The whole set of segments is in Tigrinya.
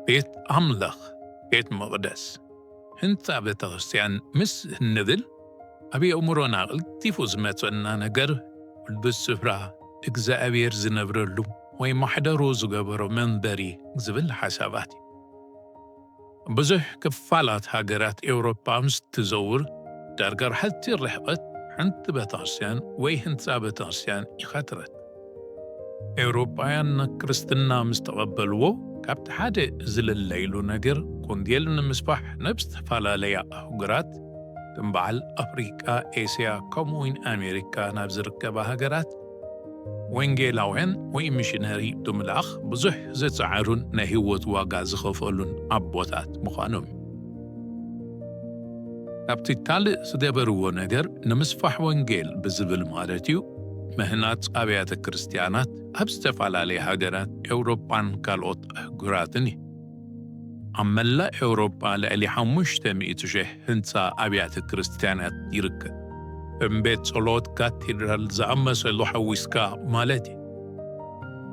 ቤት ኣምላኽ፣ ቤት መቕደስ፣ ህንጻ ቤተ ክርስቲያን ምስ እንብል ኣብ ኣእምሮና ቀልጢፉ ዝመጸና ነገር ቅዱስ ስፍራ፣ እግዚኣብሔር ዝነብረሉ ወይ ማሕደሩ ዝገበሮ መንበሪ ዝብል ሓሳባት እዩ። ብዙሕ ክፋላት ሃገራት ኤውሮጳ ምስ ትዘውር ዳርጋ ሓጺር ርሕቐት ሓንቲ ቤተ ክርስቲያን ወይ ህንጻ ቤተ ክርስቲያን ኢኻ ትረክብ። ኤውሮጳውያን ክርስትና ምስ ተቐበልዎ ካብቲ ሓደ ዝልለይሉ ነገር ኮንጌል ንምስፋሕ ናብ ዝተፈላለያ ኣህጉራት ከም በዓል ኣፍሪቃ፣ ኤስያ ከምኡውን ኣሜሪካ ናብ ዝርከባ ሃገራት ወንጌላውያን ወይ ሚሽነሪ ብምልኣኽ ብዙሕ ዝጸዓሩን ናይ ህይወት ዋጋ ዝኸፈሉን ኣቦታት ምዃኖም። ካብቲ ካልእ ዝገበርዎ ነገር ንምስፋሕ ወንጌል ብዝብል ማለት እዩ ምህናጽ ኣብያተ ክርስቲያናት ኣብ ዝተፈላለየ ሃገራት ኤውሮጳን ካልኦት ኣህጉራትን እዩ። ኣብ መላእ ኤውሮጳ ልዕሊ ሓሙሽተ ሚእቲ ሽሕ ህንጻ ኣብያተ ክርስቲያናት ይርከብ። ከም ቤት ጸሎት፣ ካቴድራል ዝኣመሰሉ ሓዊስካ ማለት እዩ።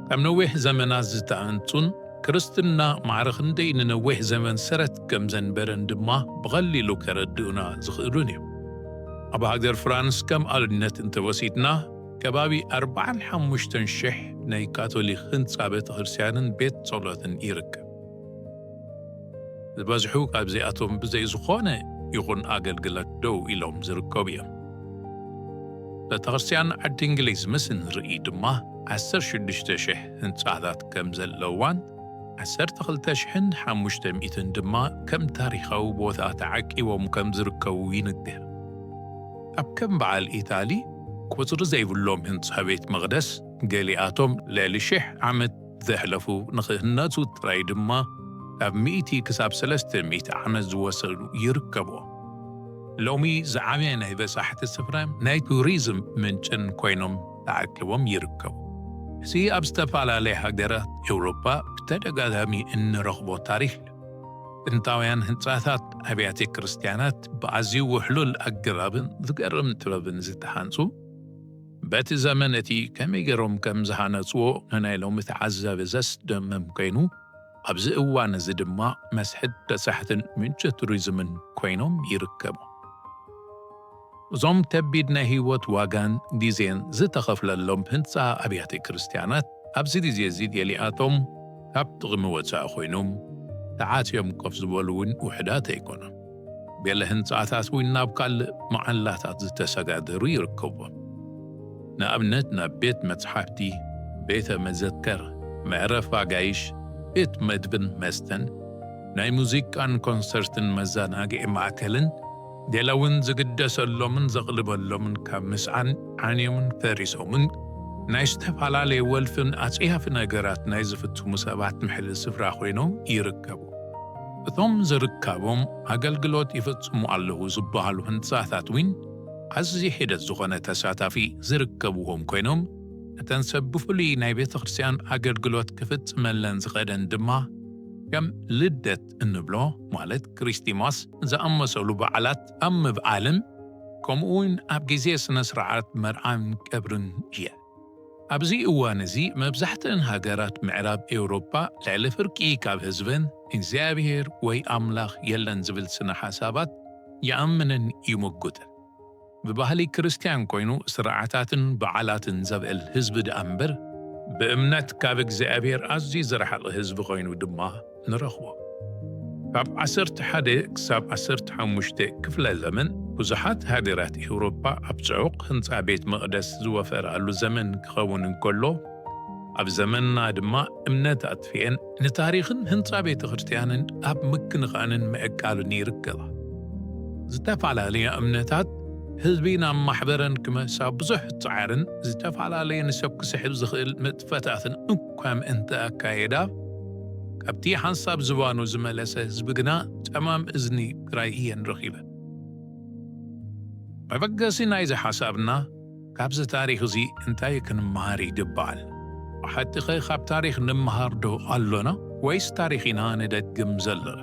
ካብ ነዊሕ ዘመናት ዝተሃንጹን ክርስትና ማዕረ ክንደይ ንነዊሕ ዘመን ሰረት ከም ዘንበረን ድማ ብቐሊሉ ከረድኡና ዝኽእሉን እዮም። ኣብ ሃገር ፍራንስ ከም ኣብነት እንተወሲድና ከባቢ ኣርባዓን ሓሙሽተን ሽሕ ናይ ካቶሊክ ህንጻ ቤተ ክርስቲያንን ቤት ጸሎትን ይርከብ። ዝበዝሑ ካብዚኣቶም ብዘይ ዝኾነ ይኹን ኣገልግሎት ደው ኢሎም ዝርከቡ እዮም። ቤተ ክርስቲያን ዓዲ እንግሊዝ ምስ ንርኢ ድማ ዓሰርተ ሽዱሽተ ሽሕ ህንጻታት ከም ዘለዋን ዓሰርተ ክልተ ሽሕን ሓሙሽተ ሚእትን ድማ ከም ታሪኻዊ ቦታ ተዓቂቦም ከም ዝርከቡ ይንገር። ኣብ ከም በዓል ኢታሊ ቁጽሪ ዘይብሎም ህንጻ ቤት መቕደስ፣ ገሊኣቶም ልዕሊ ሽሕ ዓመት ዘሕለፉ ንኽህነጹ ጥራይ ድማ ካብ ሚእቲ ክሳብ ሰለስተ ሚእቲ ዓመት ዝወሰዱ ይርከብዎ። ሎሚ ዝዓበየ ናይ በጻሕቲ ስፍራን ናይ ቱሪዝም ምንጭን ኮይኖም ተዓቂቦም ይርከቡ። እዚ ኣብ ዝተፈላለያ ሃገራት ኤውሮጳ ብተደጋጋሚ እንረኽቦ ታሪኽ እዩ። ጥንታውያን ህንጻታት ኣብያተ ክርስቲያናት ብኣዝዩ ውሕሉል ኣገባብን ዝገርም ጥበብን ዝተሃንጹ፣ በቲ ዘመን እቲ ከመይ ገይሮም ከም ዝሃነጽዎ ንናይ ሎሚ ተዓዛቢ ዘስደምም ኮይኑ፣ ኣብዚ እዋን እዚ ድማ መስሕብ በጻሕትን ምንጪ ቱሪዝምን ኮይኖም ይርከቡ። እዞም ከቢድ ናይ ህይወት ዋጋን ግዜን ዝተኸፍለሎም ህንጻ ኣብያተ ክርስቲያናት ኣብዚ ግዜ እዚ ገሊኣቶም ካብ ጥቕሚ ወጻኢ ኮይኖም ተዓጽዮም ኮፍ ዝበሉ እውን ውሑዳት ኣይኮኑን። ገለ ህንጻታት እውን ናብ ካልእ መዓላታት ዝተሰጋገሩ ይርከብዎም። ንኣብነት ናብ ቤት መጽሓፍቲ፣ ቤተ መዘከር፣ መዕረፊ ኣጋይሽ፣ ቤት መግብን መስተን፣ ናይ ሙዚቃን ኮንሰርትን መዘናግዒ ማእከልን ገለ እውን ዝግደሰሎምን ዘቕልበሎምን ካብ ምስኣን ዓንዮምን ፈሪሶምን ናይ ዝተፈላለየ ወልፍን ኣጽያፊ ነገራት ናይ ዝፍጽሙ ሰባት መሕሊ ስፍራ ኮይኖም ይርከቡ። እቶም ዝርካቦም ኣገልግሎት ይፍጽሙ ኣለዉ ዝበሃሉ ህንጻታት እውን ኣዝዩ ሒደት ዝኾነ ተሳታፊ ዝርከብዎም ኮይኖም፣ እተን ሰብ ብፍሉይ ናይ ቤተ ክርስቲያን ኣገልግሎት ክፍጽመለን ዝኸደን ድማ ከም ልደት እንብሎ ማለት ክሪስቲማስ ዝኣመሰሉ በዓላት ኣብ ምብዓልን ከምኡ እውን ኣብ ግዜ ስነ ስርዓት መርዓን ቀብርን እየ። ኣብዚ እዋን እዚ መብዛሕትአን ሃገራት ምዕራብ ኤውሮጳ ልዕሊ ፍርቂ ካብ ህዝበን እግዚኣብሔር ወይ ኣምላኽ የለን ዝብል ስነ ሓሳባት ይኣምንን ይምጉትን። ብባህሊ ክርስትያን ኮይኑ ስርዓታትን በዓላትን ዘብዕል ህዝቢ ደኣ እምበር ብእምነት ካብ እግዚኣብሔር ኣዝዩ ዝረሓቐ ህዝቢ ኮይኑ ድማ ንረኽቦ። ካብ ዓሰርተ ሓደ ክሳብ ዓሰርተ ሓሙሽተ ክፍለ ዘመን ብዙሓት ሃገራት ኤውሮጳ ኣብ ጽዑቕ ህንጻ ቤት መቕደስ ዝወፈራሉ ዘመን ክኸውን እንከሎ፣ ኣብ ዘመንና ድማ እምነት ኣጥፊኤን ንታሪኽን ህንጻ ቤተ ክርስቲያንን ኣብ ምክንኻንን ምዕቃልን ይርከባ። ዝተፈላለያ እምነታት ህዝቢ ናብ ማሕበረን ክመልሳ ብዙሕ ጻዕርን ዝተፈላለየ ንሰብ ክስሕብ ዝኽእል ንጥፈታትን እኳ ምእንቲ ኣካየዳ፣ ካብቲ ሓንሳብ ዝባኑ ዝመለሰ ህዝቢ ግና ጸማም እዝኒ ጥራይ እየን ረኺበን። መበገሲ ናይዚ ሓሳብና፣ ካብዚ ታሪኽ እዚ እንታይ ክንመሃር ይግብኣል? ብሓቂ ኸ ካብ ታሪኽ ንምሃር ዶ ኣሎና? ወይስ ታሪኽ ኢና ንደግም ዘለና?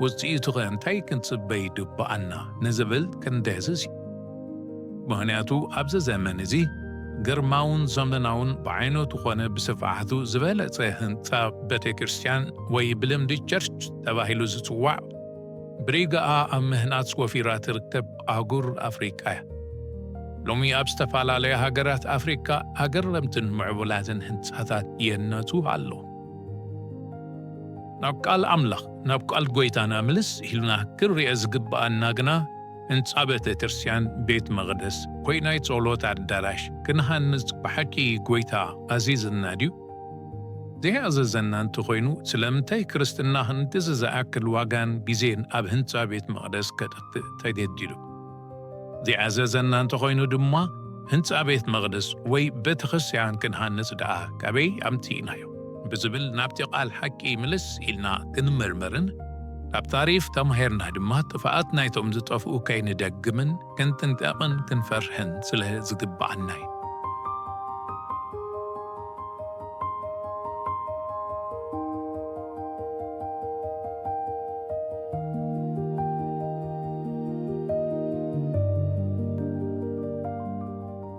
ውጽኢቱ ኸ እንታይ ክንጽበ ይግብኣና? ንዝብል ክንድህስስ እዩ። ምኽንያቱ ኣብዚ ዘመን እዚ ግርማውን ዘመናውን ብዓይነቱ ኾነ ብስፍሓቱ ዝበለጸ ህንጻ ቤተ ክርስቲያን ወይ ብልምዲ ቸርች ተባሂሉ ዝጽዋዕ ብሪጋኣ ኣብ ምህናጽ ወፊራ ትርከብ ኣህጉር ኣፍሪቃ እያ። ሎሚ ኣብ ዝተፈላለያ ሃገራት ኣፍሪቃ ኣገረምትን ምዕቡላትን ህንጻታት የነቱ ኣሎ። ናብ ቃል ኣምላኽ፣ ናብ ቃል ጎይታና ምልስ ኢልና ክንሪኦ ዝግብኣና ግና ህንጻ ቤተ ክርስቲያን፣ ቤት መቕደስ ወይ ናይ ጸሎት ኣዳራሽ ክንሃንጽ ብሓቂ ጎይታ ኣዚዝና ድዩ? ዘይኣዘዘና እንተኾይኑ ስለምንታይ ክርስትና ክንድዚ ዝኣክል ዋጋን ግዜን ኣብ ህንጻ ቤት መቕደስ ከጥፍእ ተገዲዱ? ዘይኣዘዘና እንተኾይኑ ድማ ህንጻ ቤት መቕደስ ወይ ቤተ ክርስቲያን ክንሃንጽ ደኣ ካበይ ኣምጺእናዮ? ብዝብል ናብቲ ቃል ሓቂ ምልስ ኢልና ክንምርምርን ካብ ታሪፍ ተማሂርና ድማ ጥፍኣት ናይቶም ዝጠፍኡ ከይንደግምን ክንጥንቀቕን ክንፈርሕን ስለ ዝግብኣና እዩ።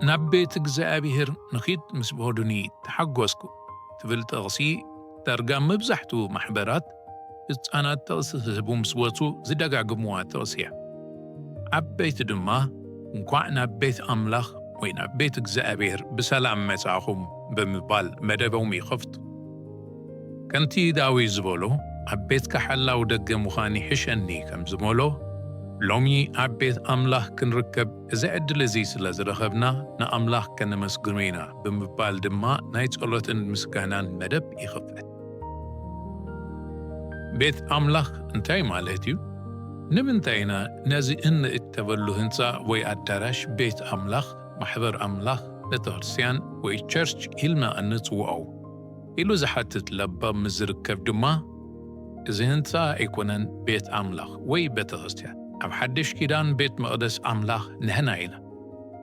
ናብ ቤት እግዚኣብሔር ንኺድ ምስ በሉኒ ተሓጎስኩ ትብል ጥቕሲ ዳርጋ መብዛሕትኡ ማሕበራት ህጻናት ጥቕሲ ክህቡ ምስ ወጹ ዝደጋግምዋ ጥቕሲ እያ። ዓበይቲ ድማ እንኳዕ ናብ ቤት ኣምላኽ ወይ ናብ ቤት እግዚኣብሔር ብሰላም መጻእኹም ብምባል መደቦም ይኸፍቱ። ከምቲ ዳዊት ዝበሎ፣ ኣብ ቤትካ ሓላው ደገ ምዃን ይሕሸኒ ከም ዝበሎ፣ ሎሚ ኣብ ቤት ኣምላኽ ክንርከብ እዚ ዕድል እዚ ስለ ዝረኸብና ንኣምላኽ ከነመስግኖ ኢና ብምባል ድማ ናይ ጸሎትን ምስጋናን መደብ ይኽፈት። ቤት ኣምላኽ እንታይ ማለት እዩ? ንምንታይ ኢና ነዚ እንእከበሉ ህንጻ ወይ ኣዳራሽ ቤት ኣምላኽ፣ ማሕበር ኣምላኽ፣ ቤተክርስትያን ወይ ቸርች ኢልና እንጽውዖ? ኢሉ ዝሓትት ለባም ምስ ዝርከብ ድማ፣ እዚ ህንጻ ኣይኮነን ቤት ኣምላኽ ወይ ቤተክርስትያን። ኣብ ሓድሽ ኪዳን ቤት መቕደስ ኣምላኽ ንሕና ኢና።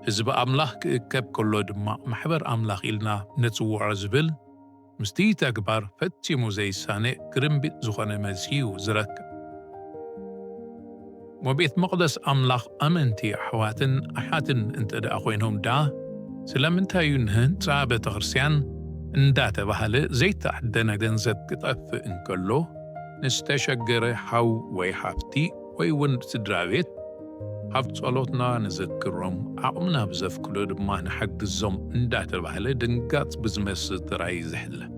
ህዝቢ ኣምላኽ ክእከብ ከሎ ድማ ማሕበር ኣምላኽ ኢልና ንጽውዖ ዝብል ምስቲ ተግባር ፈጺሙ ዘይሳነ ግርምቢጥ ዝኾነ መልሲ እዩ ዝረክብ። ወቤት መቕደስ ኣምላኽ ኣመንቲ ኣሕዋትን ኣሓትን እንተ ደኣ ኮይኖም ደኣ፣ ስለምንታይ እዩ ንህንጻ ቤተ ክርስቲያን እንዳተባህለ ዘይተዓደነ ገንዘብ ክጠፍእ እንከሎ፣ ንዝተሸገረ ሓው ወይ ሓፍቲ ወይ እውን ስድራ ቤት ኣብ ጸሎትና ንዘክሮም፣ ዓቕምና ብዘፍቅዶ ድማ ንሓግዞም እንዳተባህለ ድንጋጽ ብዝመስል ጥራይ ዝሕለፍ?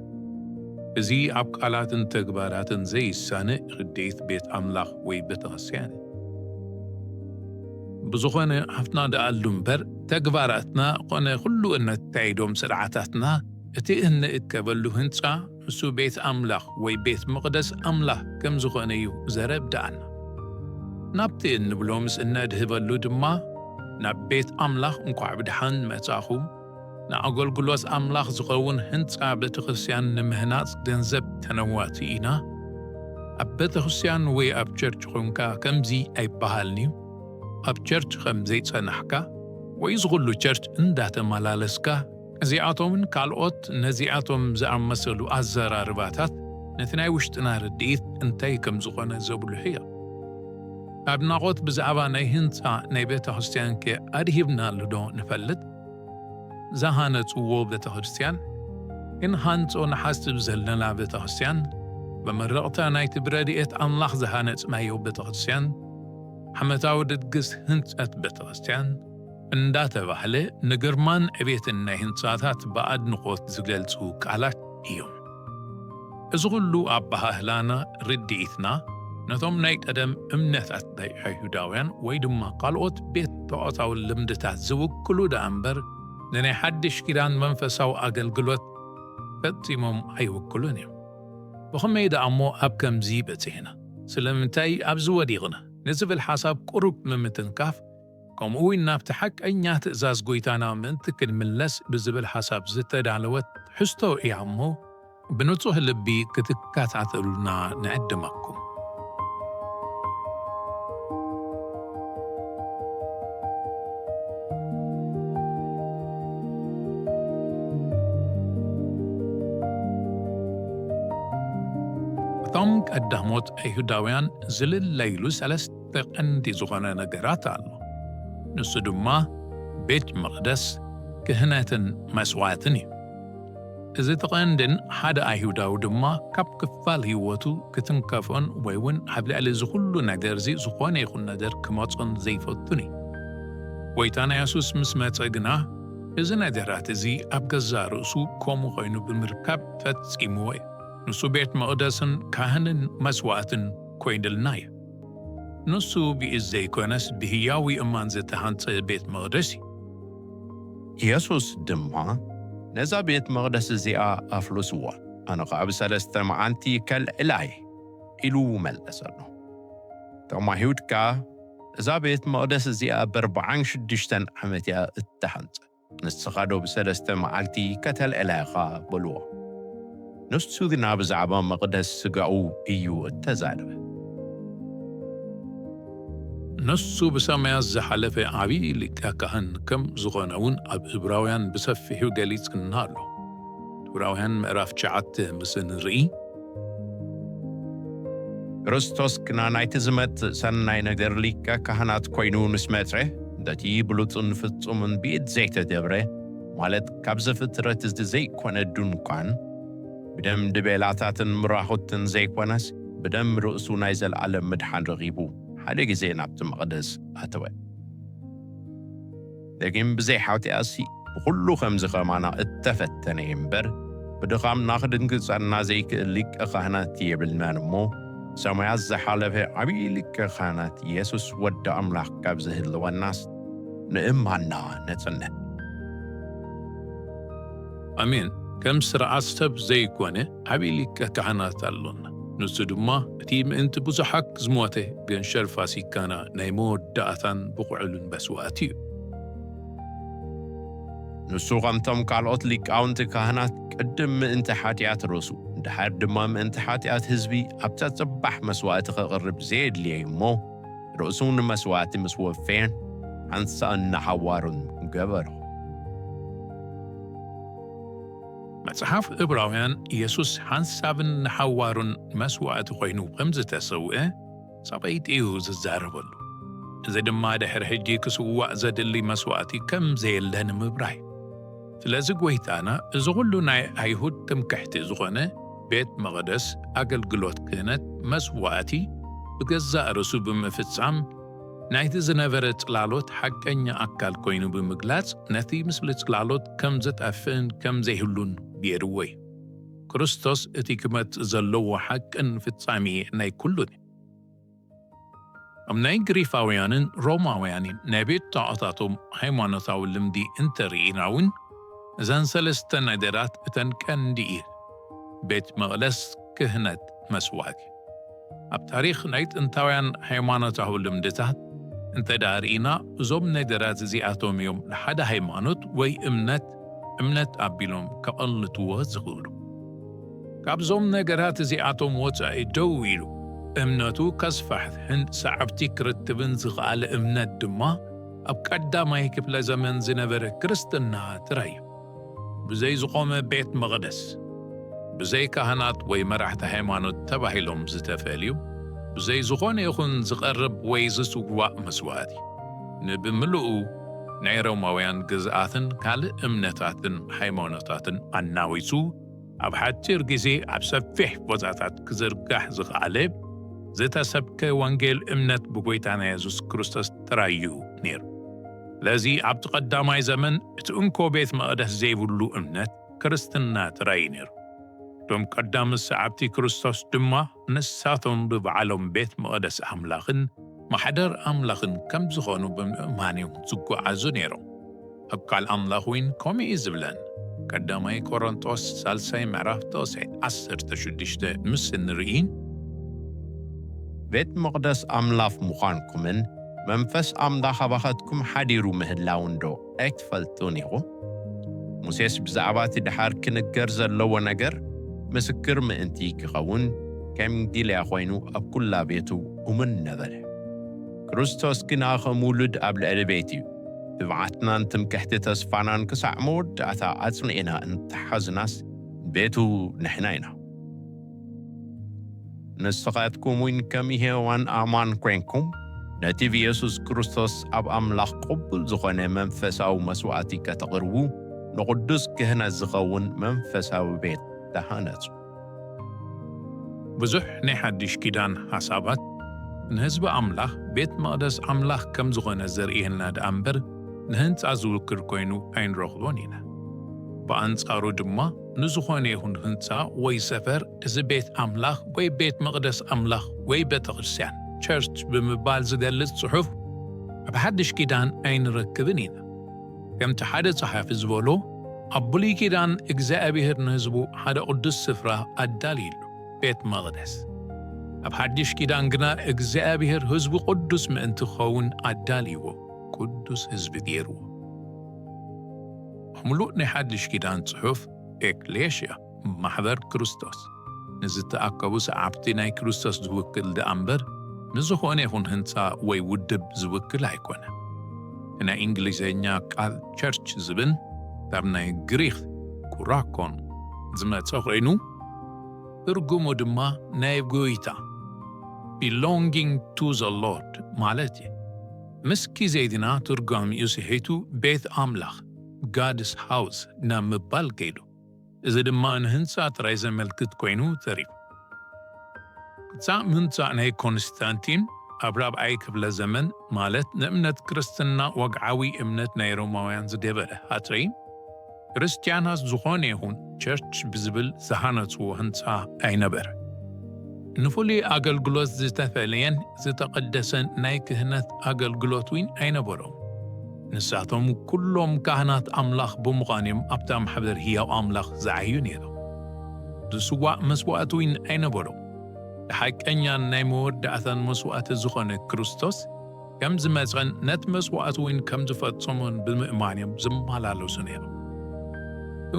እዚ ኣብ ቃላትን ተግባራትን ዘይሳነ ርድኢት ቤት ኣምላኽ ወይ ቤተክርስትያን እዩ። ብዝኾነ፣ ኣፍና ደኣሉ እምበር፣ ተግባራትና ኾነ ኩሉ እነካይዶም ስርዓታትና፣ እቲ እንእከበሉ ህንጻ፣ ንሱ ቤት ኣምላኽ ወይ ቤት መቕደስ ኣምላኽ ከም ዝኾነ እዩ ዘረድኣና። ናብቲ እንብሎ ምስ እነድህበሉ ድማ፣ ናብ ቤት ኣምላኽ እንኳዕ ብደሓን መጻኹም፣ ንኣገልግሎት ኣምላኽ ዝኸውን ህንጻ ቤተክርስትያን ንምህናጽ ገንዘብ ተነዋቲ ኢና። ኣብ ቤተክርስትያን ወይ ኣብ ቸርች ኾንካ ከምዚ ኣይበሃልን እዩ። ኣብ ቸርች ከም ዘይጸናሕካ ወይ ዝኹሉ ቸርች እንዳተመላለስካ፣ እዚኣቶምን ካልኦት ነዚኣቶም ዝኣመሰሉ ኣዘራርባታት ነቲ ናይ ውሽጥና ርድኢት እንታይ ከም ዝኾነ ዘጉልሑ እዮም። ኣድናቖት ብዛዕባ ናይ ህንጻ ናይ ቤተክርስትያንከ ኣድሂብናሉ ዶ ንፈልጥ? ዝሃነጽዎ ቤተክርስትያን፣ ክንሃንጾ ንሓስብ ዘለና ቤተክርስትያን፣ መመረቕታ ናይቲ ብረድኤት ኣምላኽ ዝሃነጽናዮ ቤተክርስትያን፣ ዓመታዊ ድግስ ህንጸት ቤተክርስትያን እንዳተባህለ ንግርማን ዕቤትን ናይ ህንጻታት ብኣድንቖት ዝገልጹ ቃላት እዮም። እዚ ኹሉ ኣበሃህላና፣ ርድኢትና፣ ነቶም ናይ ቀደም እምነታት ናይ ኣይሁዳውያን ወይ ድማ ካልኦት ቤት ጣዖታዊ ልምድታት ዝውክሉ ደኣ እምበር፣ ንናይ ሓድሽ ኪዳን መንፈሳዊ ኣገልግሎት ፈጺሞም ኣይውክሉን እዮም። ብኸመይ ደኣ እሞ ኣብ ከምዚ በጺሕና? ስለምንታይ ኣብዚ ወዲቕና? ንዝብል ሓሳብ ቁሩብ ንምትንካፍ፣ ከምኡ እውን ናብቲ ሓቀኛ ትእዛዝ ጐይታና ምእንቲ ክንምለስ ብዝብል ሓሳብ ዝተዳለወት ትሕዝቶ እያ እሞ፣ ብንጹህ ልቢ ክትከታተሉና ንዕድመኩም። እቶም ቀዳሞት ኣይሁዳውያን ዝልለይሉ ሰለስተ ቀንዲ ዝኾነ ነገራት ኣሎ። ንሱ ድማ ቤት መቕደስ፣ ክህነትን መስዋእትን እዩ። እዚ እቲ ቀንድን ሓደ ኣይሁዳዊ ድማ ካብ ክፋል ህይወቱ ክትንከፎን ወይ እውን ኣብ ልዕሊ እዚ ኩሉ ነገር እዚ ዝኾነ ይኹን ነገር ክመጾን ዘይፈቱን እዩ። ጎይታና የሱስ ምስ መጸ ግና፣ እዚ ነገራት እዚ ኣብ ገዛእ ርእሱ ከምኡ ኮይኑ ብምርካብ ፈጺምዎ እዩ። ንሱ ቤት መቕደስን ካህንን መስዋእትን ኮይንልና እዩ። ንሱ ብኢድ ዘይኮነስ ብህያዊ እማን ዝተሃንጸ ቤት መቕደስ እዩ። የሱስ ድማ፣ "ነዛ ቤት መቕደስ እዚኣ ኣፍርስዋ፣ ኣነ ኸኣ ብሰለስተ መዓልቲ ከልዕላ እየ" ኢሉ መለሰሉ። እቶም ኣይሁድ ከኣ፣ "እዛ ቤት መቕደስ እዚኣ በርብዓን ሽዱሽተን ዓመት እያ እተሃንጸት፣ ንስኻ ዶ ብሰለስተ መዓልቲ ከተልዕላ ኢኻ?" በልዎ። ንሱ ግና ብዛዕባ መቕደስ ስጋኡ እዩ እተዛረበ። ንሱ ብሰማያት ዝሓለፈ ዓብዪ ሊቀ ካህን ከም ዝኾነ እውን ኣብ ዕብራውያን ብሰፊሑ ገሊጽና ኣሎ። ዕብራውያን ምዕራፍ ትሽዓተ ምስ ንርኢ፣ ክርስቶስ ግና ናይቲ ዝመጽእ ሰናይ ነገር ሊቀ ካህናት ኮይኑ ምስ መጸ፣ በቲ ብሉጽን ፍጹምን ብኢድ ዘይተገብረ፣ ማለት ካብዚ ፍጥረት እዚ ዘይኮነ ድንኳን፣ ብደም ድቤላታትን ምራኹትን ዘይኮነስ፣ ብደም ርእሱ ናይ ዘለኣለም ምድሓን ረኺቡ፣ ሓደ ግዜ ናብቲ መቕደስ ኣተወ። ደጊም ብዘይ ሓጢኣትሲ ብኹሉ ከምዚ ኸማና እተፈተነ እዩ እምበር፣ ብድኻምና ክድንግጸና ዘይክእል ሊቀ ካህናት የብልናን እሞ፣ ሰማያት ዝሓለፈ ዓብዪ ሊቀ ካህናት የሱስ ወዲ ኣምላኽ ካብ ዝህልወናስ፣ ንእማንና ነጽንዕ። ኣሜን። ከም ስርዓት ሰብ ዘይኮነ ዓብዪ ሊቀ ካህናት ኣሎና። ንሱ ድማ እቲ ምእንቲ ብዙሓት ዝሞተ ገንሸል ፋሲካና ናይ መወዳእታን ብቑዕሉን መስዋእቲ እዩ። ንሱ ከምቶም ካልኦት ሊቃውንቲ ካህናት ቅድም ምእንቲ ሓጢኣት ርእሱ፣ ድሓር ድማ ምእንቲ ሓጢኣት ህዝቢ ኣብታ ጽባሕ መስዋእቲ ከቕርብ ዘየድልየ እሞ፣ ርእሱ ንመስዋእቲ ምስ ወፈየን ሓንሳእን ንሓዋሩን ገበሮ። መጽሓፍ ዕብራውያን፣ የሱስ ሓንሳብን ንሓዋሩን መስዋእቲ ኮይኑ ከም ዝተሰውአ ሰበይቲ እዩ ዝዛረበሉ። እዚ ድማ ድሕሪ ሕጂ ክስዋእ ዘድሊ መስዋእቲ ከም ዘየለ ንምብራህ እዩ። ስለዚ ጎይታና እዚ ኩሉ ናይ ኣይሁድ ትምክሕቲ ዝኾነ ቤት መቕደስ፣ ኣገልግሎት ክህነት፣ መስዋእቲ ብገዛእ ርእሱ ብምፍጻም፣ ናይቲ ዝነበረ ጽላሎት ሓቀኛ ኣካል ኮይኑ ብምግላጽ፣ ነቲ ምስሊ ጽላሎት ከም ዝጠፍእን ከም ዘይህሉን ገይርዎ እዩ። ክርስቶስ እቲ ክመጽእ ዘለዎ ሓቅን ፍጻሜ ናይ ኩሉን እዩ። ኣብ ናይ ግሪፋውያንን ሮማውያንን ናይ ቤት ጣዖታቶም ሃይማኖታዊ ልምዲ እንተርኢና እውን፣ እዘን ሰለስተ ነገራት እተን ቀንዲ እየን። ቤት መቕደስ፣ ክህነት፣ መስዋእቲ። ኣብ ታሪኽ ናይ ጥንታውያን ሃይማኖታዊ ልምድታት እንተ ደኣ ርኢና፣ እዞም ነገራት እዚኣቶም እዮም ንሓደ ሃይማኖት ወይ እምነት፣ እምነት ኣቢሎም ከቐልትዎ ዝኽእሉ። ካብዞም ነገራት እዚኣቶም ወጻኢ ደው ኢሉ፣ እምነቱ ከስፋሕን ሰዓብቲ ክርክብን ዝኸኣለ እምነት ድማ፣ ኣብ ቀዳማይ ክፍለ ዘመን ዝነበረ ክርስትና ጥራይ እዩ። ብዘይ ዝቖመ ቤት መቕደስ፣ ብዘይ ካህናት ወይ መራሕቲ ሃይማኖት ተባሂሎም ዝተፈልዩ፣ ብዘይ ዝኾነ ይኹን ዝቐርብ ወይ ዝስዋእ መስዋእቲ፣ ንብምልኡ ናይ ሮማውያን ግዝኣትን ካልእ እምነታትን ሃይማኖታትን ኣናዊጹ፣ ኣብ ሓጺር ግዜ ኣብ ሰፊሕ ቦታታት ክዝርጋሕ ዝኸኣለ ዝተሰብከ ወንጌል እምነት ብጎይታና የሱስ ክርስቶስ ጥራይ እዩ ነይሩ። ስለዚ ኣብቲ ቀዳማይ ዘመን እቲ እንኮ ቤት መቕደስ ዘይብሉ እምነት ክርስትና ጥራይ እዩ ነይሩ። እቶም ቀዳሞት ሰዓብቲ ክርስቶስ ድማ ንሳቶም ብባዕሎም ቤት መቕደስ ኣምላኽን ማሕደር ኣምላኽን ከም ዝኾኑ ብምእማን እዮም ዝጓዓዙ ነይሮም። ኣብ ቃል ኣምላኽ እውን ከምኡ እዩ ዝብለን። ቀዳማይ ቆሮንጦስ ሳልሳይ ምዕራፍ ተወሳይ ዓሰርተ ሽዱሽተ ምስ እንርኢ፣ ቤት መቕደስ ኣምላኽ ምዃንኩምን መንፈስ ኣምላኽ ኣባኻትኩም ሓዲሩ ምህላውን ዶ ኣይትፈልጡን ኢኹም? ሙሴስ ብዛዕባ እቲ ደሓር ክንገር ዘለዎ ነገር ምስክር ምእንቲ ክኸውን ከም ጊልያ ኮይኑ ኣብ ኩላ ቤቱ እሙን ነበረ። ክርስቶስ ግና ከም ውሉድ ኣብ ልዕሊ ቤት እዩ። ትብዓትናን ትምክሕቲ ተስፋናን ክሳዕ መወዳእታ ኣጽኒዕና እንተሓዝናስ ቤቱ ንሕና ኢና። ንስኻትኩም እውን ከም ሄዋን ኣማን ኮይንኩም፣ ነቲ ብየሱስ ክርስቶስ ኣብ ኣምላኽ ቅቡል ዝኾነ መንፈሳዊ መስዋእቲ ከተቕርቡ፣ ንቕዱስ ክህነት ዝኸውን መንፈሳዊ ቤት ተሃነጹ። ብዙሕ ናይ ሓድሽ ኪዳን ሓሳባት ንህዝቢ ኣምላኽ ቤት መቕደስ ኣምላኽ ከም ዝኾነ ዘርእየና ደኣ እምበር፣ ንህንጻ ዝውክል ኮይኑ ኣይንረኽቦን ኢና። ብኣንጻሩ ድማ፣ ንዝኾነ ይኹን ህንጻ ወይ ሰፈር፣ እዚ ቤት ኣምላኽ ወይ ቤት መቕደስ ኣምላኽ ወይ ቤተ ክርስቲያን፣ ቸርች ብምባል ዝገልጽ ጽሑፍ ኣብ ሓድሽ ኪዳን ኣይንረክብን ኢና። ከምቲ ሓደ ጸሓፊ ዝበሎ፣ ኣብ ብሉይ ኪዳን እግዚኣብሔር ንህዝቡ ሓደ ቅዱስ ስፍራ ኣዳልዩሉ፣ ቤት መቕደስ። ኣብ ሓድሽ ኪዳን ግና እግዚኣብሔር ህዝቡ ቅዱስ ምእንቲ ክኸውን ኣዳልይዎ፣ ቅዱስ ህዝቢ ገይርዎ። ምሉእ ናይ ሓድሽ ኪዳን ጽሑፍ ኤክሌሽያ፣ ማሕበር ክርስቶስ፣ ንዝተኣከቡ ሰዓብቲ ናይ ክርስቶስ ዝውክል ደኣ እምበር፣ ንዝኾነ ይኹን ህንጻ ወይ ውድብ ዝውክል ኣይኮነን። ናይ እንግሊዝኛ ቃል ቸርች ዝብል ካብ ናይ ግሪኽ ኩራኮን ዝመጸ ኮይኑ፣ ትርጉሙ ድማ ናይ ጎይታ፣ belonging to the Lord ማለት እዩ። ምስ ግዜ ግና ትርጓሚኡ ስሒቱ ቤት ኣምላኽ፣ ጋድስ ሃውስ፣ ናብ ምባል ከይዱ። እዚ ድማ ንህንጻ ጥራይ ዘመልክት ኮይኑ ተሪፉ። ክሳብ ምምጻእ ናይ ኮንስታንቲን ኣብ ራብዓይ ክፍለ ዘመን፣ ማለት ንእምነት ክርስትና ወግዓዊ እምነት ናይ ሮማውያን ዝገበረ ሃጸይ፣ ክርስትያናት ዝኾነ ይኹን ቸርች ብዝብል ዝሃነጽዎ ህንጻ ኣይነበረ። ንፍሉይ ኣገልግሎት ዝተፈለየን ዝተቐደሰን ናይ ክህነት ኣገልግሎት እውን ኣይነበሮም። ንሳቶም ኩሎም ካህናት ኣምላኽ ብምዃኖም ኣብታ ማሕበር ህያው ኣምላኽ ዝዓዩ ነይሮም። ዝስዋእ መስዋእቲ እውን ኣይነበሮም። እቲ ሓቀኛን ናይ መወዳእታን መስዋእቲ ዝኾነ ክርስቶስ ከም ዝመጸን ነቲ መስዋእቲ እውን ከም ዝፈጸሞን ብምእማን እዮም ዝመላለሱ ነይሮም።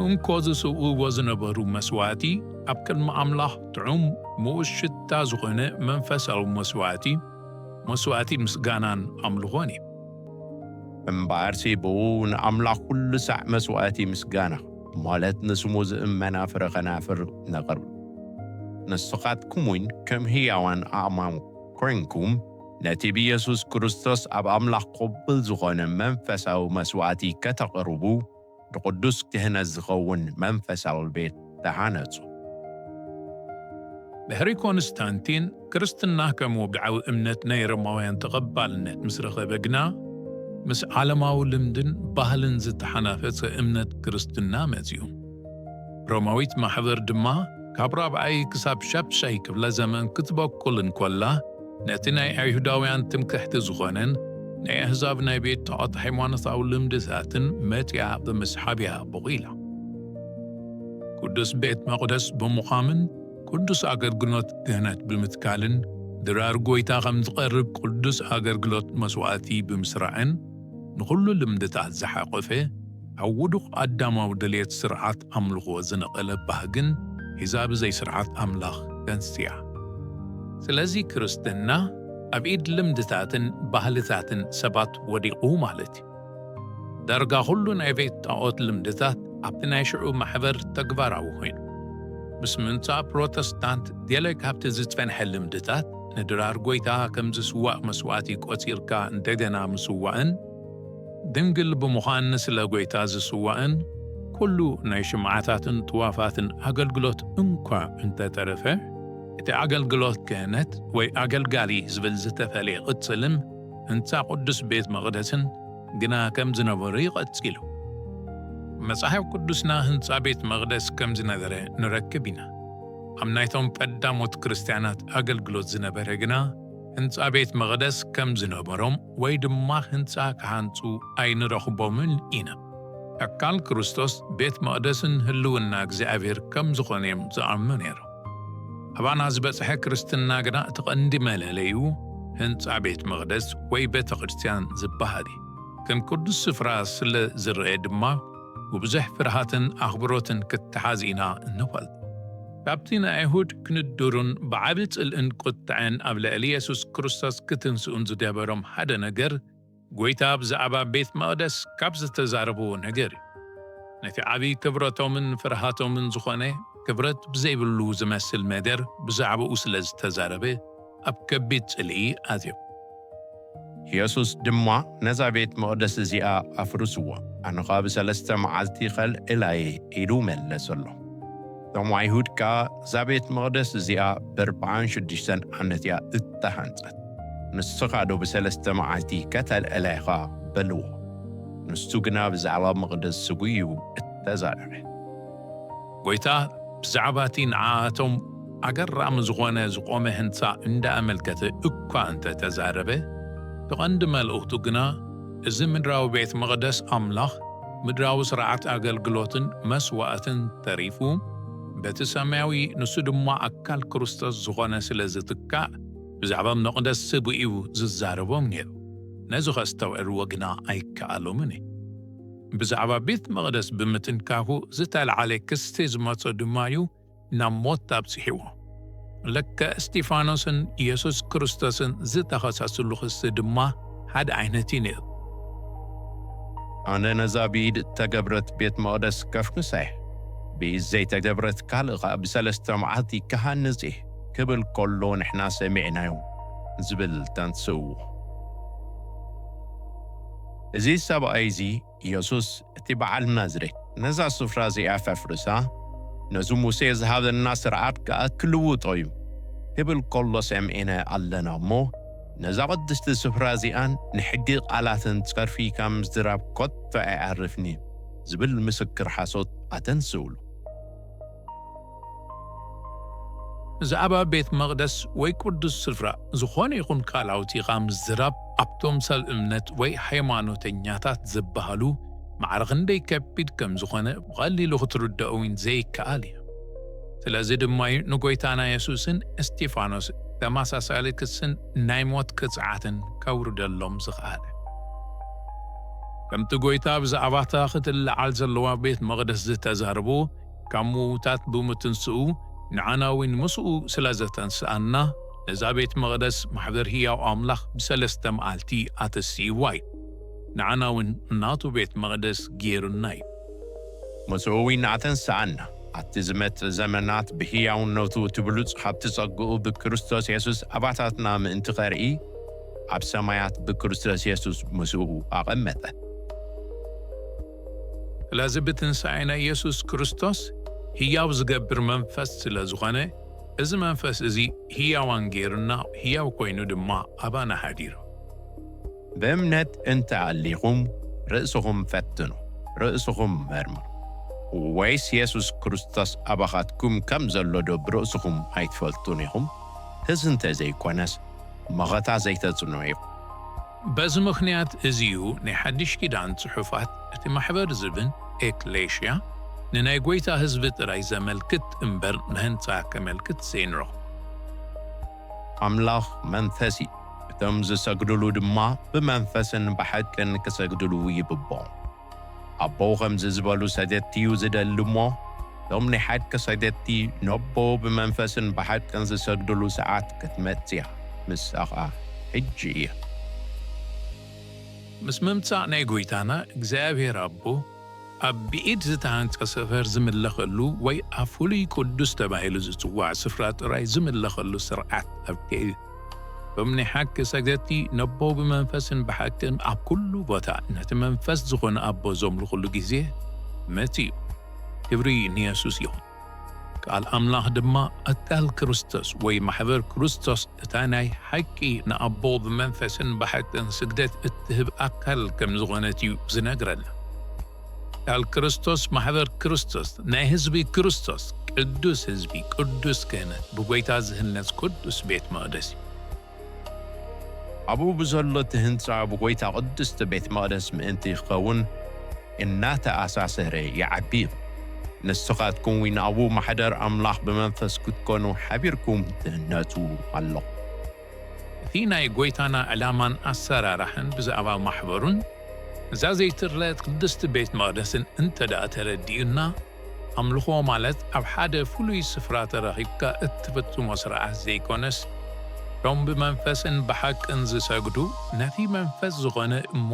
እንኮ ዝስውእዎ ዝነበሩ መስዋእቲ ኣብ ቅድሚ ኣምላኽ ጥዑም ምኡዝ ሽታ ዝኾነ መንፈሳዊ መስዋእቲ፣ መስዋእቲ ምስጋናን ኣምልኾን እዩ። እምበኣርሲ ብኡ ንኣምላኽ ኩሉ ሳዕ መስዋእቲ ምስጋና፣ ማለት ንስሙ ዝእመና ፍረ ከናፍር ነቕርብ። ንስኻትኩም እውን ከም ህያዋን ኣእማን ኮይንኩም፣ ነቲ ብየሱስ ክርስቶስ ኣብ ኣምላኽ ቅቡል ዝኾነ መንፈሳዊ መስዋእቲ ከተቕርቡ፣ ንቕዱስ ክህነት ዝኸውን መንፈሳዊ ቤት ተሃነጹ። ድሕሪ ኮንስታንቲን፣ ክርስትና ከም ወግዓዊ እምነት ናይ ሮማውያን ተቐባልነት ምስ ረኸበ ግና፣ ምስ ዓለማዊ ልምድን ባህልን ዝተሓናፈጸ እምነት ክርስትና መጺኡ። ሮማዊት ማሕበር ድማ ካብ ራብዓይ ክሳብ ሻድሻይ ክፍለ ዘመን ክትበቁል እንኮላ፣ ነቲ ናይ ኣይሁዳውያን ትምክሕቲ ዝኾነን ናይ ኣህዛብ ናይ ቤት ጣዖት ሃይማኖታዊ ልምድታትን መጺኣ ብምስሓብ እያ በቑላ። ቅዱስ ቤት መቕደስ ብምዃምን ቅዱስ ኣገልግሎት ክህነት ብምትካልን፣ ድራር ጐይታ ከም ዝቐርብ ቅዱስ ኣገልግሎት መስዋእቲ ብምስራዕን፣ ንኹሉ ልምድታት ዝሓቖፈ፣ ኣብ ውዱቕ ኣዳማዊ ድሌት ስርዓት ኣምልኾ ዝነቐለ ባህግን ሒዛ ብዘይ ስርዓት ኣምላኽ ተንስያ። ስለዚ ክርስትና ኣብ ኢድ ልምድታትን ባህልታትን ሰባት ወዲቑ ማለት እዩ። ዳርጋ ኩሉ ናይ ቤት ጣዖት ልምድታት ኣብቲ ናይ ሽዑ ማሕበር ተግባራዊ ኮይኑ። ምስ ምምጻእ ፕሮተስታንት፣ ገለ ካብቲ ዝጸንሐ ልምድታት፣ ንድራር ጐይታ ከም ዝስዋእ መስዋእቲ ቆጺርካ እንደገና ምስዋእን፣ ድንግል ብምዃን ንስለ ጐይታ ዝስዋእን፣ ኩሉ ናይ ሽምዓታትን ጥዋፋትን ኣገልግሎት እንኳ እንተተረፈ፣ እቲ ኣገልግሎት ክህነት ወይ ኣገልጋሊ ዝብል ዝተፈልየ ቅጽልን ህንጻ ቅዱስ ቤት መቕደስን ግና ከም ዝነበሩ ይቐጽሉ። መጽሓፍ ቅዱስና ህንጻ ቤት መቕደስ ከም ዝነበረ ንረክብ ኢና። ኣብ ናይቶም ቀዳሞት ክርስትያናት ኣገልግሎት ዝነበረ ግና ህንጻ ቤት መቕደስ ከም ዝነበሮም ወይ ድማ ህንጻ ክሃንጹ ኣይንረኽቦምን ኢና። ኣካል ክርስቶስ ቤት መቕደስን ህልውና እግዚኣብሔር ከም ዝኾነ እዮም ዝኣምኑ ነይሮም። ኣባና ዝበጽሐ ክርስትና ግና እቲ ቀንዲ መለለዩ ህንጻ ቤት መቕደስ ወይ ቤተ ክርስቲያን ዝበሃል እዩ። ከም ቅዱስ ስፍራ ስለ ዝረአ ድማ ብብዙሕ ፍርሃትን ኣኽብሮትን ክትሓዝ ኢና እንፈልጦ። ካብቲ ንኣይሁድ ክንድሩን ብዓቢ ጽልእን ቁጥዐን ኣብ ልዕሊ የሱስ ክርስቶስ ክትንስኡን ዝገበሮም ሓደ ነገር፣ ጐይታ ብዛዕባ ቤት መቕደስ ካብ ዝተዛረብዎ ነገር እዩ። ነቲ ዓቢ ክብረቶምን ፍርሃቶምን ዝኾነ ክብረት ብዘይብሉ ዝመስል ነገር ብዛዕባኡ ስለ ዝተዛረበ ኣብ ከቢድ ጽልኢ ኣትዮም። ኢየሱስ ድማ ነዛ ቤት መቕደስ እዚኣ ኣፍርስዎ፣ ኣነ ኸኣ ብሰለስተ መዓልቲ ኸልዕላ እየ ኢሉ መለሰሎም። እቶም ኣይሁድ ከኣ እዛ ቤት መቕደስ እዚኣ በርብዓን ሽዱሽተን ዓመት እያ እተሃንጸት፣ ንስኻ ዶ ብሰለስተ መዓልቲ ከተልዕላ ኢኻ በልዎ። ንሱ ግና ብዛዕባ መቕደስ ስጉ እዩ እተዛረበ። ጎይታ ብዛዕባ እቲ ንዓኣቶም ኣገራሚ ዝኾነ ዝቖመ ህንጻ እንዳኣመልከተ እኳ እንተ ተዛረበ፣ እቲ ቀንዲ መልእኽቱ ግና እዚ ምድራዊ ቤት መቕደስ ኣምላኽ ምድራዊ ስርዓት ኣገልግሎትን መስዋእትን ተሪፉ፣ በቲ ሰማያዊ ንሱ ድማ ኣካል ክርስቶስ ዝኾነ ስለ ዝትካእ፣ ብዛዕባ መቕደስ ስጉ እዩ ዝዛረቦም ነይሩ። ነዚ ከስተውዕልዎ ግና ኣይከኣሎምን እዩ። ብዛዕባ ቤት መቕደስ ብምትንካፉ ዝተልዓለ ክስቲ ዝመጾ ድማ እዩ ናብ ሞት ኣብጽሕዎ። ልክዕ እስጢፋኖስን ኢየሱስ ክርስቶስን ዝተኸሰስሉ ክሲ ድማ ሓደ ዓይነት እዩ ነይሩ። ኣነ ነዛ ብኢድ እተገብረት ቤት መቕደስ ከፍርሳ እየ፣ ብኢድ ዘይተገብረት ካልእ ኸኣ ብሰለስተ መዓልቲ ክሃንጽ እየ ክብል ከሎ ንሕና ሰሚዕናዮ ዝብል ተንስእዎ። እዚ ሰብኣይ እዚ ኢየሱስ እቲ በዓል ናዝሬት ነዛ ስፍራ እዚኣ ከፍርሳ፣ ነዚ ሙሴ ዝሃበና ስርዓት ከኣ ክልውጦ እዩ ክብል ከሎ ሰሚዕና ኣለና እሞ፣ ነዛ ቅድስቲ ስፍራ እዚኣን ንሕጊ ቃላትን ጸርፊ ካብ ምዝራብ ከቶ ኣይዓርፍን እዩ ዝብል ምስክር ሓሶት ኣተንስእሉ። ብዛዕባ ቤት መቕደስ ወይ ቅዱስ ስፍራ ዝኾነ ይኹን ካልኣውቲ ካብ ምዝራብ ኣብቶም ሰብ እምነት ወይ ሃይማኖተኛታት ዝበሃሉ ማዕረ ክንደይ ከቢድ ከም ዝኾነ ብቐሊሉ ክትርድኦ እውን ዘይከኣል እዩ። ስለዚ ድማ እዩ ንጎይታና የሱስን እስጢፋኖስ ተመሳሳሊ ክስን ናይ ሞት ቅጽዓትን ከውርደሎም ዝኸኣለ። ከምቲ ጎይታ ብዛዕባታ ክትለዓል ዘለዋ ቤት መቕደስ ዝተዛረቦ፣ ካብ ምዉታት ብምትንስኡ ንዓና እውን ምስኡ ስለ ዘተንስኣና፣ ነዛ ቤት መቕደስ ማሕበር ህያው ኣምላኽ ብሰለስተ መዓልቲ ኣተስይዋ እዩ። ንዓና እውን ናቱ ቤት መቕደስ ገይሩና እዩ። ምስኡ እውን ኣተንስኣና፣ ኣብቲ ዝመጽእ ዘመናት ብህያውነቱ እቲ ብሉጽ ሃብቲ ጸግኡ ብክርስቶስ የሱስ ኣባታትና ምእንቲ ኸርኢ፣ ኣብ ሰማያት ብክርስቶስ የሱስ ምስኡ ኣቐመጠ። ስለዚ ብትንሳኤ ናይ የሱስ ክርስቶስ ህያው ዝገብር መንፈስ ስለ ዝኾነ፣ እዚ መንፈስ እዚ ህያዋን ገይሩና፣ ህያው ኮይኑ ድማ ኣባና ሓዲሩ። ብእምነት እንተ ኣሊኹም ርእስኹም ፈትኑ፣ ርእስኹም መርምሩ። ወይስ የሱስ ክርስቶስ ኣባኻትኩም ከም ዘሎ ዶ ብርእስኹም ኣይትፈልጡን ኢኹም? እዚ እንተ ዘይኮነስ፣ መኸታ ዘይተጽንዑ ኢኹም። በዚ ምኽንያት እዚ እዩ ናይ ሓድሽ ኪዳን ጽሑፋት እቲ ማሕበር ዝብን ኤክሌሽያ ንናይ ጐይታ ህዝቢ ጥራይ ዘመልክት እምበር ንህንጻ ከመልክት ዘይንረኽቦ። ኣምላኽ መንፈስ እዩ፣ እቶም ዝሰግድሉ ድማ ብመንፈስን ብሓቅን ክሰግድሉ ይግብኦም። ኣቦ ከምዚ ዝበሉ ሰገድቲ እዩ ዝደሊ እሞ፣ እቶም ናይ ሓቂ ሰገድቲ ነቦ ብመንፈስን ብሓቅን ዝሰግድሉ ሰዓት ክትመጽእ እያ፣ ንሳ ኸኣ ሕጂ እያ። ምስ ምምጻእ ናይ ጐይታና እግዚኣብሔር ኣቦ ኣብ ብኢድ ዝተሃንጸ ሰፈር ዝምለኸሉ ወይ ኣብ ፍሉይ ቅዱስ ተባሂሉ ዝጽዋዕ ስፍራ ጥራይ ዝምለኸሉ ስርዓት ኣብቂዑ። እቶም ናይ ሓቂ ሰገድቲ ነቦ ብመንፈስን ብሓቅን ኣብ ኩሉ ቦታ ነቲ መንፈስ ዝኾነ ኣቦ ዘምልኹሉ ግዜ መጺኡ። ክብሪ ንየሱስ ይኹን። ቃል ኣምላኽ ድማ ኣካል ክርስቶስ ወይ ማሕበር ክርስቶስ እታ ናይ ሓቂ ንኣቦ ብመንፈስን ብሓቅን ስግደት እትህብ ኣካል ከም ዝኾነት እዩ ዝነግረና። ኣካል ክርስቶስ፣ ማሕበር ክርስቶስ፣ ናይ ህዝቢ ክርስቶስ፣ ቅዱስ ህዝቢ፣ ቅዱስ ክህነት፣ ብጎይታ ዝህነጽ ቅዱስ ቤት መቕደስ እዩ። ኣብኡ ብዘሎ እቲ ህንጻ ብጎይታ ቅድስቲ ቤት መቕደስ ምእንቲ ክኸውን እናተኣሳሰረ ይዓቢ እዩ። ንስኻትኩም እውን ኣብኡ ማሕደር ኣምላኽ ብመንፈስ ክትኮኑ ሓቢርኩም ትህነጹ ኣለኹም። እቲ ናይ ጎይታና ዕላማን ኣሰራርሓን ብዛዕባ ማሕበሩን እዛ ዘይትረአ ቅድስቲ ቤት መቕደስን እንተ ደኣ ተረዲኡና፣ ኣምልኾ ማለት ኣብ ሓደ ፍሉይ ስፍራ ተረኺብካ እትፍጽሞ ስርዓት ዘይኮነስ፣ እቶም ብመንፈስን ብሓቅን ዝሰግዱ ነቲ መንፈስ ዝኾነ እሞ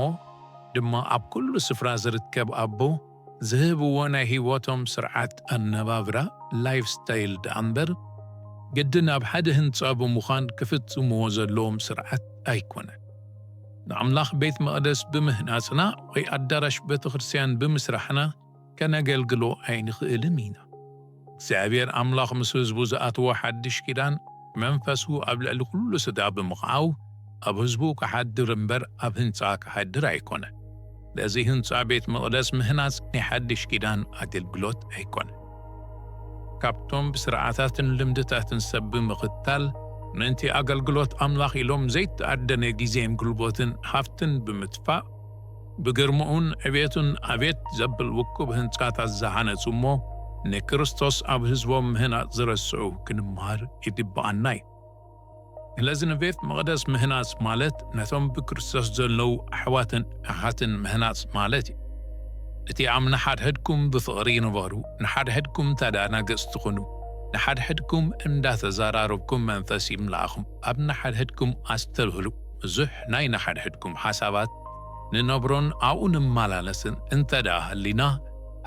ድማ ኣብ ኩሉ ስፍራ ዝርከብ ኣቦ ዝህብዎ ናይ ህይወቶም ስርዓት ኣነባብራ፣ ላይፍ ስታይል፣ ደኣ እምበር ግድን ኣብ ሓደ ህንጻ ብምዃን ክፍጽምዎ ዘለዎም ስርዓት ኣይኮነን። ንኣምላኽ ቤት መቕደስ ብምህናጽና ወይ ኣዳራሽ ቤተ ክርስቲያን ብምስራሕና ከነገልግሎ ኣይንኽእልን ኢና። እግዚኣብሔር ኣምላኽ ምስ ህዝቡ ዝኣትዎ ሓድሽ ኪዳን መንፈሱ ኣብ ልዕሊ ኩሉ ስጋ ብምቕዓው ኣብ ህዝቡ ክሓድር እምበር ኣብ ህንጻ ክሓድር ኣይኮነ። ነዚ ህንጻ ቤት መቕደስ ምህናጽ ናይ ሓድሽ ኪዳን ኣገልግሎት ኣይኮነ። ካብቶም ብስርዓታትን ልምድታትን ሰብ ብምኽታል ምእንቲ ኣገልግሎት ኣምላኽ ኢሎም ዘይተኣደነ ግዜን ጉልቦትን ሃፍትን ብምጥፋእ ብግርምኡን ዕቤቱን ኣቤት ዘብል ውቁብ ህንጻታት ዝሃነጹ እሞ ንክርስቶስ ኣብ ህዝቦም ምህናጽ ዝረስዑ ክንምሃር ይግብኣና እዩ። ስለዚ ንቤት መቕደስ ምህናጽ ማለት ነቶም ብክርስቶስ ዘለዉ ኣሕዋትን ኣሓትን ምህናጽ ማለት እዩ። እቲ ኣብ ንሓድሕድኩም ብፍቕሪ ንበሩ፣ ንሓድሕድኩም ተዳናገጽቲ ኩኑ፣ ንሓድሕድኩም እንዳተዘራረብኩም መንፈስ ይምላእኹም፣ ኣብ ንሓድሕድኩም ኣስተብህሉ፣ ብዙሕ ናይ ንሓድሕድኩም ሓሳባት ንነብሮን ኣብኡ ንመላለስን እንተ ደኣ ሃሊና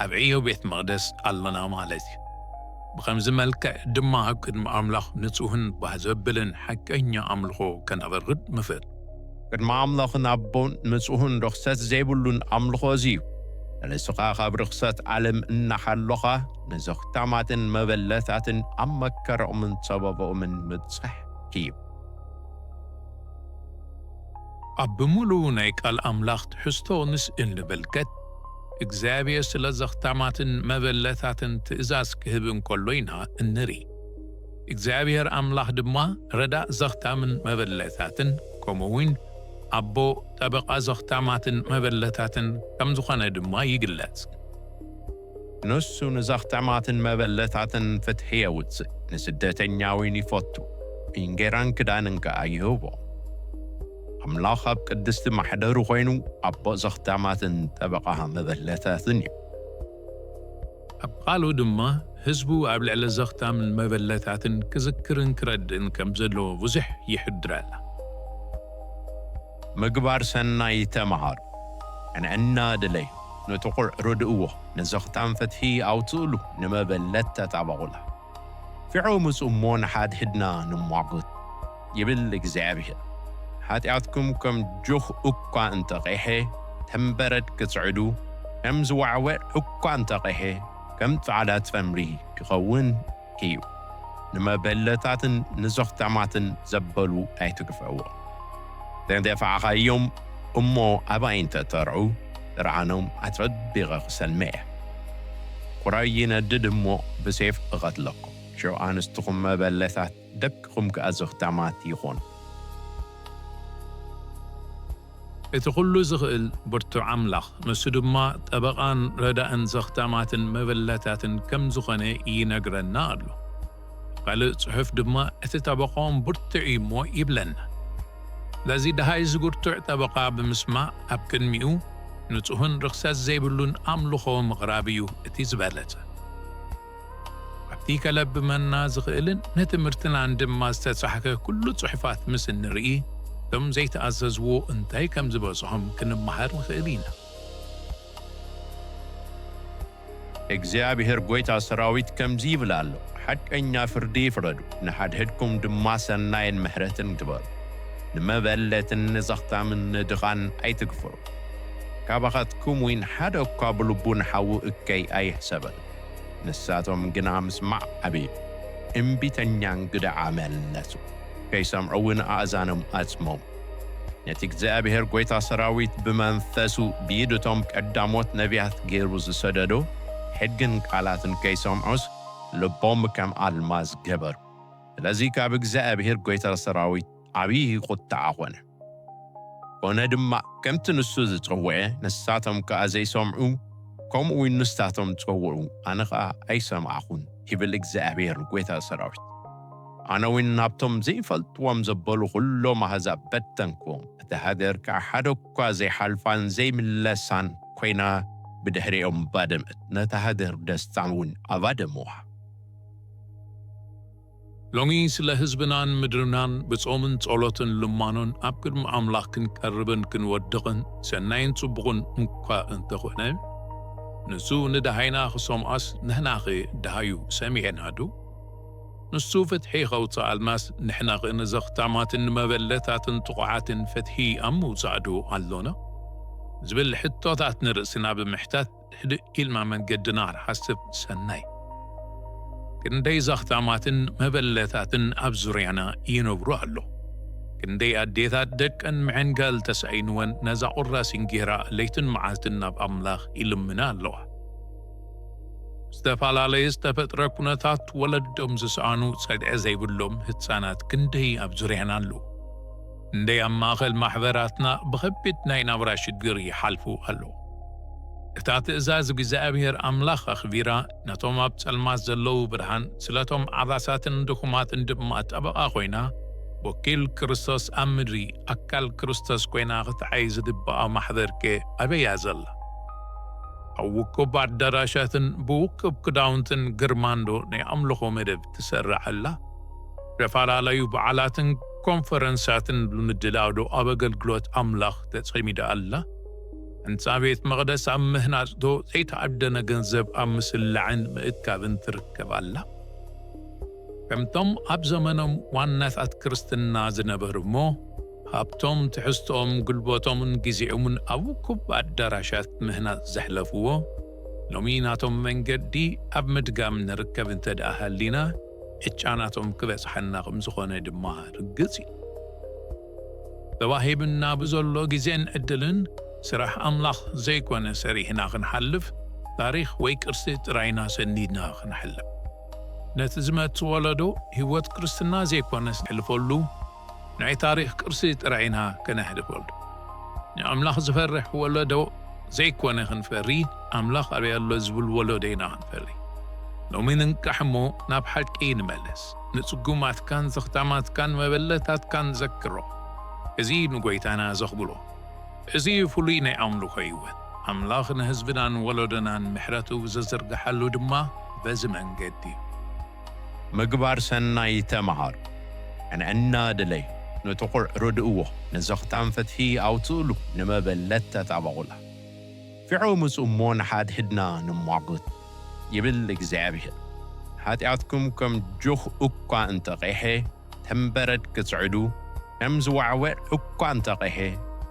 ኣብ ዕዮ ቤት መቕደስ ኣለና ማለት እዩ። ብኸምዚ መልክዕ ድማ ኣብ ቅድሚ ኣምላኽ ንጹህን ባህ ዘብልን ሓቀኛ ኣምልኾ ከነበርክት ንኽእል። ቅድሚ ኣምላኽን ኣቦን ንጹህን ርኽሰት ዘይብሉን ኣምልኾ እዚ እዩ። ንስኻ ካብ ርኽሰት ዓለም እናሓሎኻ ንዘኽታማትን መበለታትን ኣብ መከረኦምን ጸበባኦምን ምብጻሕ እዩ። ኣብ ብምሉኡ ናይ ቃል ኣምላኽ ትሕዝቶ ንስእል ንመልከት እግዚኣብሔር ስለ ዘኽታማትን መበለታትን ትእዛዝ ክህብ እንከሎ ኢና እንርኢ። እግዚኣብሔር ኣምላኽ ድማ ረዳእ ዘኽታምን መበለታትን ከምኡ እውን ኣቦ ጠበቓ ዘኽታማትን መበለታትን ከም ዝኾነ ድማ ይግለጽ። ንሱ ንዘኽታማትን መበለታትን ፍትሒ የውጽእ፣ ንስደተኛ እውን ይፈቱ፣ እንጌራን ክዳንን ከኣ ይህቦ። ኣምላኽ ኣብ ቅድስቲ ማሕደሩ ኮይኑ ኣቦ ዘኽታማትን ጠበቓ መበለታትን እዩ። ኣብ ቃሉ ድማ ህዝቡ ኣብ ልዕሊ ዘኽታምን መበለታትን ክዝክርን ክረድእን ከም ዘለዎ ብዙሕ ይሕድረና። ምግባር ሰናይ ተመሃሩ፣ ዕንዕና ድለዩ፣ ንጥቑዕ ርድእዎ፣ ንዘኽታም ፍትሒ ኣውጽእሉ፣ ንመበለት ተጣበቑላ። ፊዖ ምጹ እሞ ንሓድሕድና ንሟጎት፣ ይብል እግዚኣብሔር። ሓጢኣትኩም ከም ጁኽ እኳ እንተቐይሐ፣ ከም በረድ ክጽዕዱ፣ ከም ዝዋዕወዕ እኳ እንተቐይሐ፣ ከም ጻዕዳ ተምሪ ክኸውን እዩ። ንመበለታትን ንዘኽታማትን ዘበሉ ኣይትግፍዕዎ። ተደፋዕኻዮም እሞ ኣባይ እንተ ተርዑ፣ ጥርዓኖም ኣጸቢቐ ክሰልመ እየ። ቁራይ ይነድድ እሞ ብሴፍ እቐትለኩም። ሽዑ ኣንስትኹም መበለታት፣ ደቅኹም ከኣ ዘኽታማት ይኾኑ። እቲ ኩሉ ዝኽእል ብርቱዕ ኣምላኽ፣ ንሱ ድማ ጠበቓን ረዳእን ዘኽታማትን መበለታትን ከም ዝኾነ ይነግረና ኣሎ። ካልእ ጽሑፍ ድማ፣ እቲ ጠበቓኦም ብርቱዕ እዩ እሞ ይብለና። ስለዚ ደሃይ ዝጉርቱዕ ጠበቓ ብምስማዕ ኣብ ቅድሚኡ ንጹህን ርኽሰት ዘይብሉን ኣምልኾ ምቕራብ እዩ እቲ ዝበለጸ። ኣብቲ ከለብመና ዝኽእልን ንትምህርትናን ድማ ዝተጻሕፈ ኩሉ ጽሑፋት ምስ እንርኢ፣ እቶም ዘይተኣዘዝዎ እንታይ ከም ዝበጽሖም ክንመሃር ንኽእል ኢና። እግዚኣብሔር ጐይታ ሰራዊት ከምዚ ይብል ኣሎ፣ ሓቀኛ ፍርዲ ፍረዱ፣ ንሓድሕድኩም ድማ ሰናይን ምሕረትን ግበሩ። ንመበለትን ንዘኽታምን ንድኻን ኣይትግፍሩ። ካባኻትኩም እውን ሓደ እኳ ብልቡ ንሓዉ እከይ ኣይሕሰበን። ንሳቶም ግና ምስማዕ ኣብዩ፣ እምቢተኛ እንግድዓ መለሱ፣ ከይሰምዑ እውን ኣእዛኖም ኣጽመሙ። ነቲ እግዚኣብሔር ጐይታ ሰራዊት ብመንፈሱ ብኢድ እቶም ቀዳሞት ነቢያት ገይሩ ዝሰደዶ ሕግን ቃላትን ከይሰምዑስ፣ ልቦም ከም ኣልማዝ ገበሩ። ስለዚ ካብ እግዚኣብሔር ጐይታ ሰራዊት ዓብዪ ቁጥዓ ኾነ። ኮነ ድማ፣ ከምቲ ንሱ ዝጸውዐ፣ ንሳቶም ከኣ ዘይሰምዑ፣ ከምኡ እውን ንሳቶም ጸውዑ፣ ኣነ ኸኣ ኣይሰማዕኹን፣ ይብል እግዚኣብሔር ጐይታ ሰራዊት። ኣነ እውን ናብቶም ዘይፈልጥዎም ዘበሉ ኹሎም ኣህዛብ በተንክዎም፣ እታ ሃገር ከኣ ሓደ እኳ ዘይሓልፋን ዘይምለሳን ኰይና፣ ብድሕሪኦም ባደመት፣ ነታ ሃገር ደስታ እውን ኣባደምዋ። ሎሚ ስለ ህዝብናን ምድርናን ብጾምን ጸሎትን ልማኖን ኣብ ቅድሚ ኣምላኽ ክንቀርብን ክንወድቕን ሰናይን ጽቡቕን እንኳ እንተኾነ፣ ንሱ ንደሃይና ክሰምዖስ ንሕናኸ ደሃዩ ሰሚዕናዶ? ንሱ ፍትሒ ከውፅእ ኣልማስ ንሕና ኸ ንዘኽታማትን ንመበለታትን ጥቑዓትን ፍትሒ ኣብ ምውፃእዶ ኣሎና? ዝብል ሕቶታት ንርእስና ብምሕታት ህድእ ኢልና መንገድና ክንሓስብ ሰናይ። ክንደይ ዘኽታማትን መበለታትን ኣብ ዙርያና ይነብሩ ኣሎ። ክንደይ ኣዴታት ደቀን ምዕንጋል ተሳኢንወን ነዛ ቁራስ እንጌራ ለይትን መዓልትን ናብ ኣምላኽ ይልምና ኣለዋ። ዝተፈላለየ ዝተፈጥረ ኩነታት ወለዶም ዝሰኣኑ ጸግዒ ዘይብሎም ህጻናት ክንደይ ኣብ ዙርያና ኣለዉ። ክንደይ ኣብ ማእከል ማሕበራትና ብኸቢድ ናይ ናብራ ሽግር ይሓልፉ ኣለዉ። እታ ትእዛዝ እግዚኣብሔር ኣምላኽ ኣኽቢራ፣ ነቶም ኣብ ጸልማት ዘለዉ ብርሃን፣ ስለቶም ዓባሳትን ድኹማትን ድማ ጠበቓ ኮይና፣ ወኪል ክርስቶስ ኣብ ምድሪ፣ ኣካል ክርስቶስ ኮይና ክትዓይ ዝግብኣ ማሕበር'ከ ኣበይ እያ ዘላ? ኣብ ውቁብ ኣዳራሻትን ብውቁብ ክዳውንትን ግርማንዶ ናይ ኣምልኾ መደብ ትሰርዕ ኣላ? ዝተፈላለዩ በዓላትን ኮንፈረንሳትን ብምድላውዶ ኣብ ኣገልግሎት ኣምላኽ ተጸሚዳ ኣላ? ህንጻ ቤት መቕደስ ኣብ ምህናጽዶ ዘይተዓደነ ገንዘብ ኣብ ምስላዕን ምእካብን ትርከብ ኣላ? ከምቶም ኣብ ዘመኖም ዋናታት ክርስትና ዝነበሩ እሞ፣ ሃብቶም፣ ትሕዝቶኦም፣ ጉልበቶምን ግዜኦምን ኣብ ውኩብ ኣዳራሻት ምህናጽ ዘሕለፍዎ፣ ሎሚ ናቶም መንገዲ ኣብ ምድጋም ንርከብ እንተ ደኣ ሃሊና፣ ዕጫ ናቶም ክበጽሓና ከም ዝኾነ ድማ ርግጽ እዩ። ተዋሂብና ብዘሎ ግዜን ዕድልን፣ ስራሕ ኣምላኽ ዘይኮነ ሰሪሕና ክንሓልፍ፣ ታሪኽ ወይ ቅርሲ ጥራይና ሰኒድና ክንሓልፍ። ነቲ ዝመጽእ ወለዶ ህይወት ክርስትና ዘይኮነስ ነሕልፈሉ፣ ናይ ታሪኽ ቅርሲ ጥራይ ኢና ከነሕልፈሉ። ንኣምላኽ ዝፈርሕ ወለዶ ዘይኮነ ክንፈሪ፣ ኣምላኽ ኣበይ ኣሎ ዝብል ወለዶ ኢና ክንፈሪ። ሎሚ ንንቃሕ እሞ ናብ ሓቂ ንመለስ። ንጽጉማትካን ዘኽታማትካን መበለታትካን ዘክሮ። እዚ ንጎይታና ዘኽብሮ። እዚ ፍሉይ ናይ ኣምልኾ ህይወት፣ ኣምላኽ ንህዝብናን ወለዶናን ምሕረቱ ዘዝርግሓሉ ድማ በዚ መንገዲ እዩ። ምግባር ሰናይ ተመሃሩ። ቅንዕና ድለዩ፣ ንጥቑዕ ርድእዎ፣ ንዘኽታም ፍትሒ ኣውጽእሉ፣ ንመበለት ተጣበቑላ። ፊዖ ምጹ እሞ ንሓድሕድና ንሟጎት፣ ይብል እግዚኣብሔር። ሓጢኣትኩም ከም ጆኽ እኳ እንተቐይሐ፣ ከም በረድ ክጽዕዱ፣ ከም ዝዋዕወዕ እኳ እንተቐይሐ፣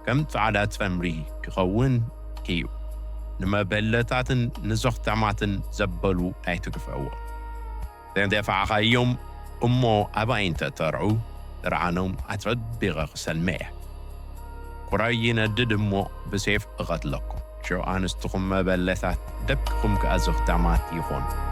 ከም ጻዕዳ ጸምሪ ክኸውን እዩ። ንመበለታትን ንዘኽታማትን ዘበሉ ኣይትግፍዕዎም። ዘደፋዕኻዮም እሞ ኣባይ እንተ ተርዑ፣ ጥርዓኖም ኣጸቢቐ ክሰልመ እየ። ቁራይ ይነድድ እሞ ብሴፍ እቐትለኩም። ሽዑ ኣንስትኹም መበለታት፣ ደቅኹም ከኣ ዘኽታማት ይኾኑ።